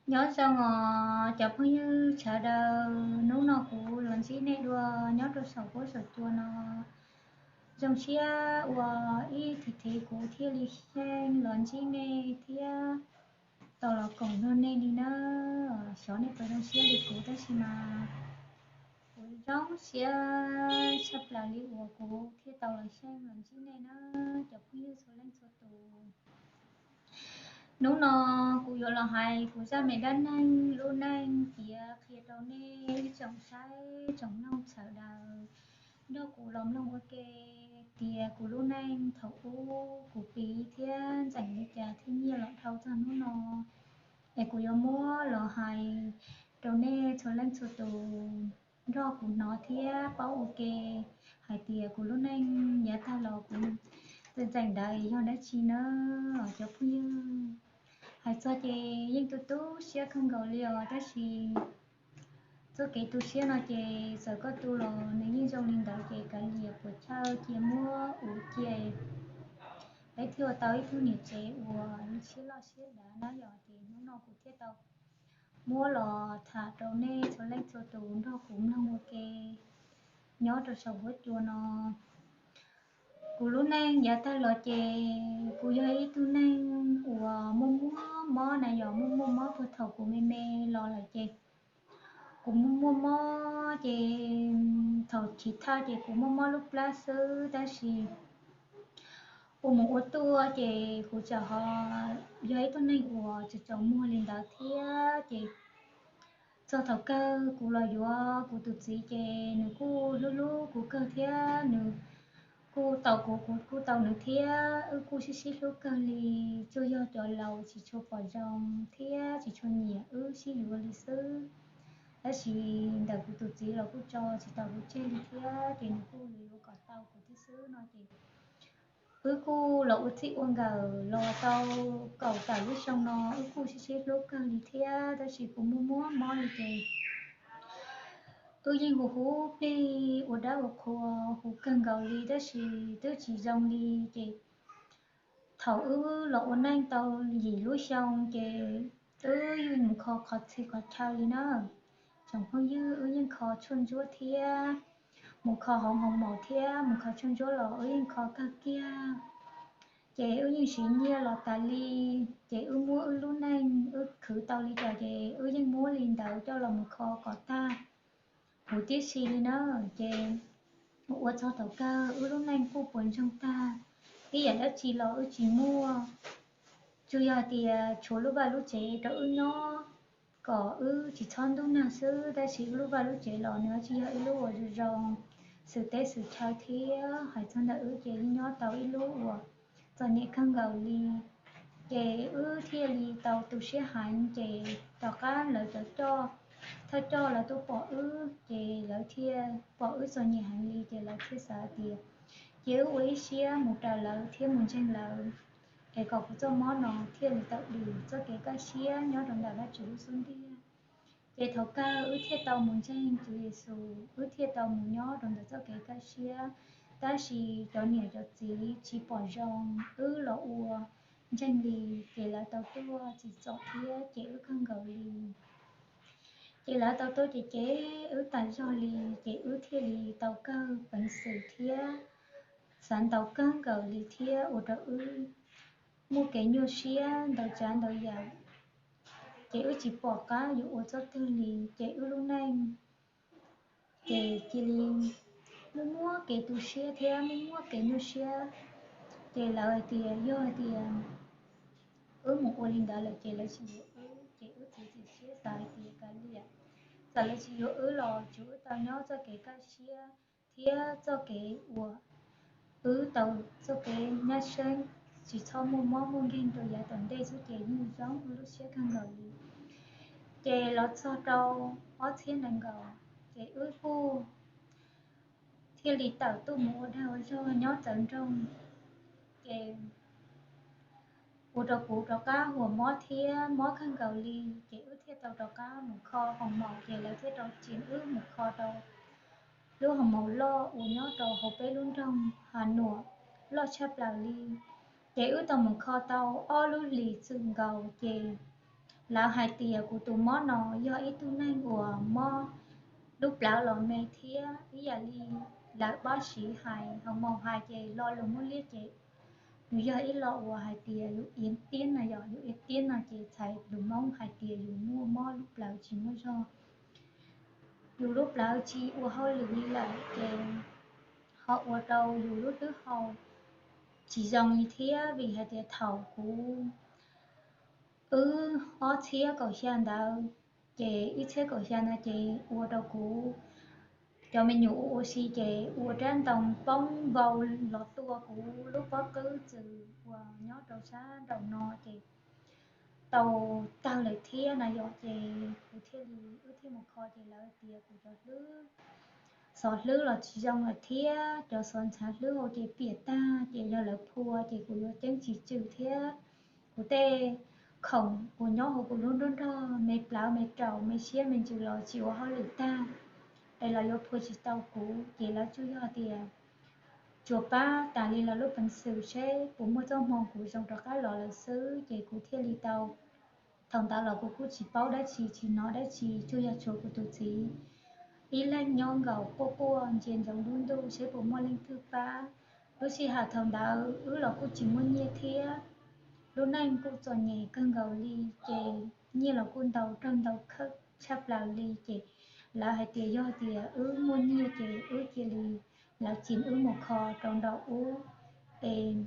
Nyob zoo os cov phooj ywg sawv daws, hnub no kuv los ntsib nej dua nyob rau saum huab saum cua no. Zoo siab uas ib thim thim kuv thiaj li xyeej los ntsib nej thiab tau los koom nrog nej li na. Xyov nej puas zoo siab li kuv tab sis mas kuv zoo siab tshaj plaws li uas kuv thiaj tau los xyeej los ntsib nej na, cov phooj ywg txhua leej txhua tus. Hnub no kuv yuav los hais kuv zaj me dab neeg lub neej piav qhia rau nej ib tsoom saib tsoom mloog sawv daws nrog kuv los mloog ua ke tias kuv lub neej thaum ub kuv piv thiab ntxeem li cas thiab nyiaj los dhau txog hnub no. Es kuv yuav muab los hais rau nej txhua leej txhua tus nrog kuv hnov thiab paub ua ke hais tias kuv lub neej yav tag los kuv txeem ntawd yog dab tsi na, cov phooj ywg. Hais txog ces yeej tu tu siab kawg nkaus li os, tab sis txoj kev tu siab no ces txawm koj tu los nws yeej zoo li ntawd ces kav liam puas chawj cia muab ua cia, peb thiaj ua tau ib tug niam tsev uas siab loj siab dav na yom. Ces hnub no kuv thiaj tau muab los tham rau nej txhua leej txhua tus nrog kuv mloog ua ke nyob rau saum huab cua no. Kuv lub neej yav tag los ces kuv yog ib tug neeg uas muaj muaj mob na yom, muaj muaj mob puag thaum kuv me me los lawm ces kuv muaj muaj mob ces thaum chiv thaj ces kuv muaj mob lub plab xwb, tab sis ua mus ua tuaj ces kuv txawm ho yog ib tug neeg uas tseem tsaus muag li ntawd thiab ces txog thaum kawg kuv los yuav kuv tus txiv ces nws kuj hlub hlub kuv kawg thiab nws kuj tau kuv, kuv kuj tau nws thiab wb kuj sib sib hlub kawg li. Tsuas yog cov laus tsis tshua pom zoo thiab tsis tshua nyiam wb sib yuav li xwb. Tab sis ntawm kuv tus txiv los kuj tso tsis tau kuv tseg li thiab ces nws kuj yuav yuav kom tau kuv thiab xwb no ces wb kuj los ua txij ua nkawm los tau kaum tawm lub xyoo no wb kuj sib sib hlub kawg li thiab, tab sis kuv muaj muaj mob li ces wb yeej huv huv plig ua dab ua qhua huv kawg nkaus li tab sis twb tsis zoo li ces thaum wb los ua neej tau yim lub xyoo ces wb yeej mus kho qhov txhia qhov chaw li na. Tsoom phooj ywg, wb yeej kho tshuaj ntsuab thiab mus kho hauv hoos maum thiab mus kho tshuaj ntsuab los wb yeej kho kawg kiag. Ces wb yeej siv nyiaj los tas li, ces wb muab wb lub neej wb khwv tau li cas ces wb yeej muab li ntawd coj los mus kho kom tag huv tib si li na. Ces ua txog thaum kawg wb lub neej kuj puas ntsoog tag, ib yam dab tsi los wb tsis muaj, tsuas yog hais tias tshuav lub vaj lub tsev rau wb nyob kom wb tsis txhob ntub nag xwb, tab sis wb lub vaj lub tsev los nws tsis yog ib lub uas zoo zoo, xwm teb xwm chaw thiab hais txog ntawm wb ces yeej nyob tau ib lub uas txom nyem kawg nkaus li. Ces wb thiaj li tau tu siab heev ces tom qab lawv cov coj, thawj coj lawv tuaj pom wb ces lawv thiaj pom wb txom nyem heev li ces lawv thiaj xav tias cia wb ua ib siab mus raws lawv thiab mus ntseeg lawv, es kom kuv txoj mob no thiaj li tau dim txoj kev kaj siab nyob rau ntawm Vajtswv lub xub ntiag. Ces thaum kawg wb thiaj tau mus ntseeg Tswv Yexus, wb thiaj tau mus nyob rau ntawm txoj kev kaj siab. Tab sis cov niam cov txiv tsis pom zoo wb los ua ntseeg li, ces lawv tau tuaj tsim txom thiab cem wb kawg nkaus li. Ces lawv tau tuaj cem cem wb tas zog li, ces wb thiaj li tau kawg peev xwm thiab xav ntau kawg nkaus li thiab ua rau wb muaj kev nyuaj siab ntau tsav ntau yam. Ces wb tsis pom qab yuav ua txoj twg li, ces wb lub neej ces cia li muaj muab kev tu siab thiab muaj muab kev nyuaj siab. Ces lawv hais tias yog hais tias wb mus ua li ntawd lawm ces lawv tsis yuav wb, ces wb txiav txim siab xav hais tias kav liam, txawm lawv tsis yuav wb los tsuav wb tau nyob txoj kev kaj siab thiab txoj kev uas wb tau txoj kev nyab seeb tsis txhob muaj mob muaj nkeeg rau yav tom ntej xwb ces yeej zoo wb lub siab kawg nkaus li. Ces los txog rau ob txhiab nees nkaum, ces wb kuj thiaj li tawm tuaj mus ua dag ua zog nyob txawv nroog. Ces ua rau kuv rov qab huam mob thiab mob kawg nkaus li, ces wb thiaj tau rov qab mus kho hoos maum, ces lawv thiaj rov tsim wb mus kho rau lub hoos maum loj uas nyob rau hauv peb lub nroog Hav Nuam loj tshaj plaws li. Ces wb tau mus kho tau ob lub hlis txwm nkaus, ces Lawv hais tias kuv tus mob no yog ib tug neeg uas mob lub plawv los me thiab ib yam li lawv pab siv hais hoo maus hais ces lo lus muab liab ces nws yog ib lo uas hais tias yus iab tiab no, yog yus iab tiab no ces txhais lus Hmoob hais tias yus muaj mob lub plawv tsis muaj zog, yus lub plawv tsis ua hauj lwm li lawm ces ho ua rau yus lub hlwb hau tsis zoo li thiab. Vim hais tias thaum kuv wb ob txhiab kaum xya ntawd, ces ib txhiab kaum xya ntawd ces ua rau kuv cov me nyuam ua ua si ces ua rab ntoo poob vau los tua kuv lub pob qwb txwm uas nyob rau sab nraum no ces tau tawg lawm thiab na yom. Ces kuv thiaj li, wb thiaj mus kho ces lawv tias kuv cov hlwb, xov hlwb los tsis zoo lawm thiab cov xov ntxhav hlwb hauv ces piam tag ces yog lawv phua ces kuv yuav ceeb tsis tswm thiab kuv tej khoom uas nyob hauv kuv lub nruab nrog me plawv me raum me siab me ntsws los tsis ua hauj lwm tag es lawv yuav phua tsis tau kuv ces lawv tsuas yog tias tsuas pab tas li lawv lub peev xwm seb puas muaj txoj hmoo kuv zoo rov qab los lawm xwb ces kuv thiaj li tau. Thaum ntawd los kuv kuj tsis paub dab tsi tsis hnov dab tsi tsuas yog tshuav kuv tus txiv ib leeg nyob nkaus quaj quaj ntsia ntsoov lub ntuj seb puas muaj leej twg pab. Lub sij hawm thaum ntawd wb los kuj tsis muaj nyiaj thiab lub neej kuj txom nyem kawg nkaus li ces nyiaj los kuj ntau raug ntau khawb tshaj plaws li ces lawv hais tias yog tias wb muaj nyiaj ces wb cia li, lawv cim wb mus kho rau nraum ub es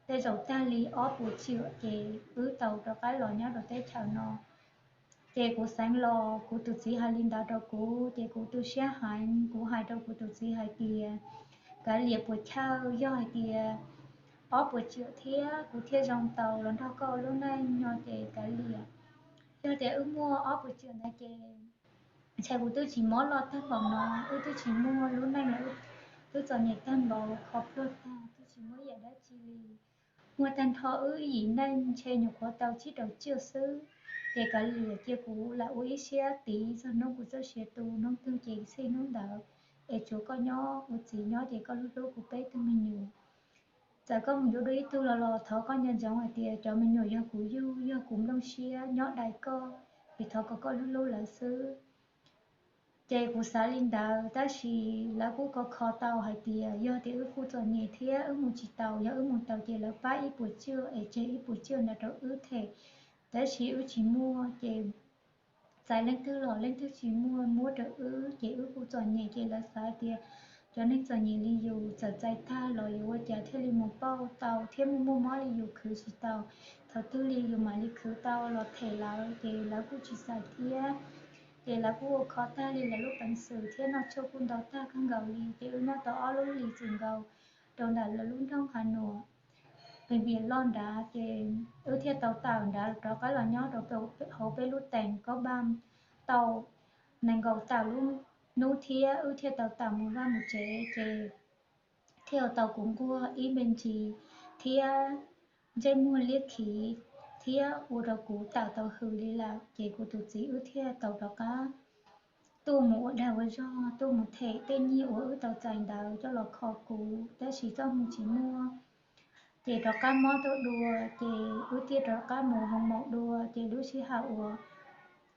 tej zaum tag li ob puas tsiam ces wb tau rov qab los nyob rau teb chaws no. Ces kuv xeev los kuv tus txiv hais li ntawd rau kuv ces kuv tu siab heev, kuv hais rau kuv tus txiv hais tias kav liam puas chawj, yog hais tias ob puas tsiam thiab kuv thiaj zoo tau los nrog koj ua lub neej no ces kav liam. Yog tias wb muaj ob puas tsiam ntawd ces ntshai kuv twb tsis mob loj tag npaum no, wb twb tsis muaj lub neej los twb txom nyem tag npaum kho pluag tag twb tsis muaj ib yam dab tsi li. Muaj tag nrho wb ib yim neej ntshe nyuam qhuav tau tsib rau tsiaj xwb. Ces kav liam cia kuv lam ua ib siab tiv txog hnub kuv txoj sia tu, hnub twg ces txij hnub ntawd es tsuav koj nyob ua txiv nyob ces koj hlub hlub kuv peb tug me nyuam. Txawm koj mus yuav dua ib tug los los thov koj nco ntsoov hais tias cov me nyuam yog kuv yug yog kuv nplooj siab nyob dai koj, es thov kom koj hlub hlub lawv xwb. Ces kuv xav li ntawd tab sis lawv kuj kho kho tau hais tias yog tias wb kuj txom nyem thiab wb mus tsis taus, yog wb mus taus ces lawv pab ib puas tsiaj es tseg ib puas tsiaj ntawd rau wb them, tab sis wb tsis muaj ces txais leej twg los leej twg tsis muaj muab rau wb ces wb kuj txom nyem ces lawv xav hais tias cov neeg txom nyem li yus txawm txais tag los yuav ua cas thiaj li mus pauj tau thiab muaj muaj mob li yus khwv tsis tau, thaum twg li yus mam li khwv tau los them lawv ces lawv kuj tsis txais thiab. Ces lawv kuj ua kho tag li lawv lub peev xwm thiab noj tshuaj kuj ntau tag kawg nkaus li ces wb nyob tau ob lub hlis txwm nkaus rau ntawm lawv lub nroog Hav Nuam, peem Viam Loj nrad ces wb thiaj tau tawm nrad rov qab los nyob rau hauv peb lub teem Kaub Npaj tau nees nkaum tawm lub hnub thiab wb thiaj tau tawm mus vaj mus tsev ces thiaj tau kuv nquag ib me ntsis thiab ntsej muag liab khiv thiab ua rau kuv tawm tau hws li lawm ces kuv tus txiv wb thiaj tau rov qab tuaj mus ua dag ua zog tuaj mus them tej nyiaj uas wb tau txais ntawd coj los kho kuv tab sis txoj hmoo tsis muaj. Ces rov qab mob tuaj dua ces wb thiaj rov qab mus hoo maum dua ces lub sij hawm uas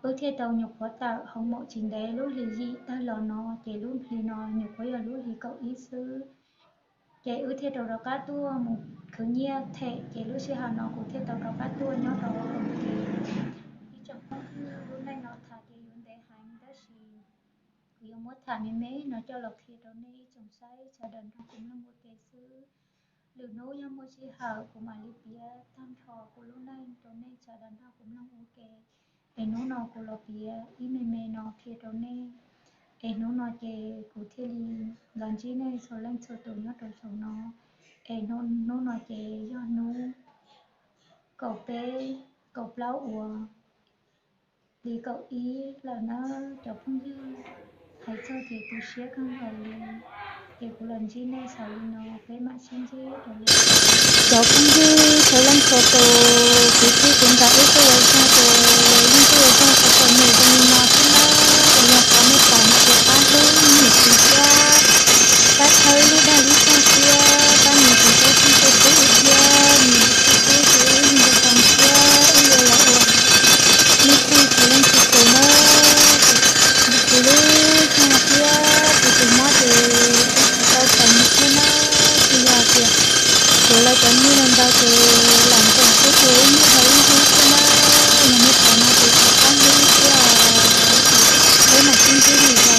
wb thiaj tau nyuam qhuav tawm hoo maum tsis ntev lub hlis yim tawg los no ces lub hlis no nyuam qhuav yog lub hlis kaum ib xwb. Ces wb thiaj rau rov qab tuaj mus khwv nyiaj them ces lub sij hawm no kuv thiaj tau rov qab tuaj nyob rau hauv kev. Ib tsoom phooj ywg, lub neej no tham ces yuav ntev heev tab sis kuv yuav muab tham me me no coj los qhia rau nej ib tsoom saib sawv daws nrog kuv mloog ua ke xwb. Lwm hnub yog muaj sij hawm kuv mam li piav tag nrho kuv lub neej rau nej sawv daws nrog kuv mloog ua ke. Es hnub no kuv los piav ib me me no qhia rau nej. Es hnub no ces kuv thiaj li los ntsib nej txhua leej txhua tus nyob rau saum no. Es hnub no ces yog hnub kaum peb, kaum plaub uas hli kaum ib lawm na cov phooj ywg. Hais txog ces tu siab kawg nkaus li. Ces kuv los ntsib nej xaus li no, peb mam sib ntsib rau lwm. Cov phooj ywg txhua leej txhua tus, kuv tij kuv nram ib tug ua zog ces yeej tug ua zog txom txom nyem zoo li no xwb na. Es yog qhov nej pom no ces pab hlub niam txiv thiab, pab thawb lub dag lub zog thiab, pab niam txiv pab tij pab tub wb thiab, niam txiv pab tub ces wb yeej nco tau thiab wb yuav los ua tias kuv lawv cov niag ntawd ces lam ntees xwb ces ib hnub dhau ib hnub xwb na. Yog nej pom no ces tsis txhob hlub thiab os. Peb mam sib ntsib dua.